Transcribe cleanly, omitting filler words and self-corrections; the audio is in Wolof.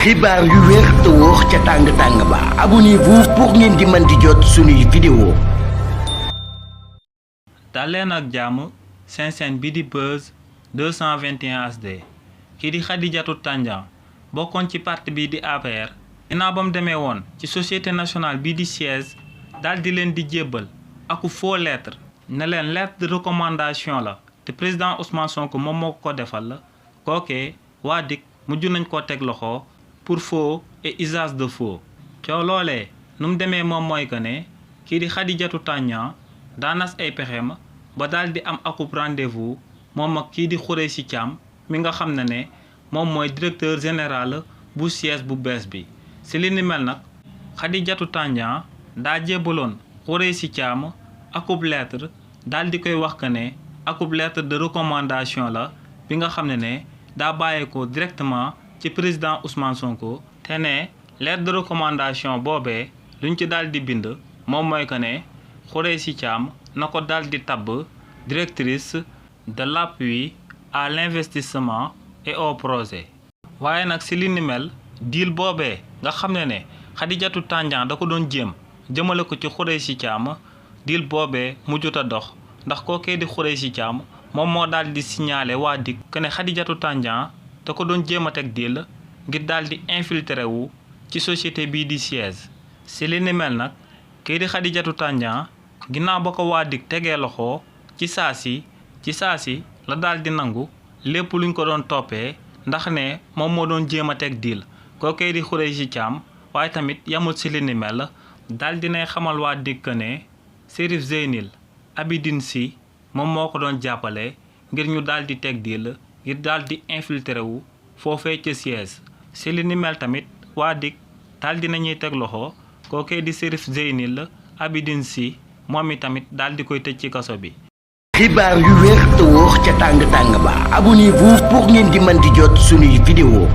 xibaar yu wér te wóor ca tàng-tàng ba abonnez-vous pour ngeen di mën di jot suñuy vidéo. dal leen ak jàmm seen chaîne bi di Buzz 221 HD kii di Khadijatou Tandian bokkoon ci parti bi di APR ginnaaw ba mu demee woon ci société nationale bi di siège daal di leen di jébbal aku faux lettre ne leen lettre de recommandation la te président Ousmane Sonko moom moo ko defal la kookee waa DIC mujj nañ koo teg loxo pour faux et usage de faux coow loolee nu mu demee moom mooy que ne kii di Khadijatou Tandian daa nas ay pexeem ba daal di am akub rendez-vous moom ak kii di Khoureychi Thiam mi nga xam ne moom mooy directeur général bu siège bu bees bi si li ni mel nag Khadijatou Tandian daa jébbaloon Khoureychi Thiam akub lettre daal di koy wax que ne akub lettre de recommandation la bi nga xam ne daa bàyyeekoo directement ci président Ousmane Sonko te ne lettre de recommandation boobee luñ ci daal di bind moom mooy que ne Khoureychi Thiam na ko daal di tabb directrice de l'appui à l'investissement et au projet. waaye nag si li ni mel deal boobee nga xam ne Khadijatou Tandian da ko doon jéem jëmale ko ci Khoureychi Thiam deal boobee mujjut a dox ndax kookee di Khoureychi Thiam moom moo daal di signalé waa DIC que ne Khadijatou Tandian da ko doon jéem a teg deal ngir daal di infiltré wu ci société bii di siège si li ni mel nag kii di Khadijatou Tandian ginnaaw ba ko waa DIC tegee loxo ci saa si la daal di nangu lépp luñ ko doon toppee ndax ne moom moo doon jéem a teg deal kookee di Khoureychi Thiam waaye tamit yamul si li ni mel daal dinay xamal waa DIC que ne Chérif Zeynil Abidine Sy moom moo ko doon jàppale ngir ñu daal di teg deal ngir daal di infiltré wu foofee ca siège si li ni mel tamit waa DIC daal di nañuy teg loxo kookee di Chérif Zeynil Abidine Sy moom i tamit daal di koy tëj ci kaso bi. xibaar yu wér te wóor ca tàng-tàng ba abonnez-vous pour ngeen di mën di jot suñuy vidéo.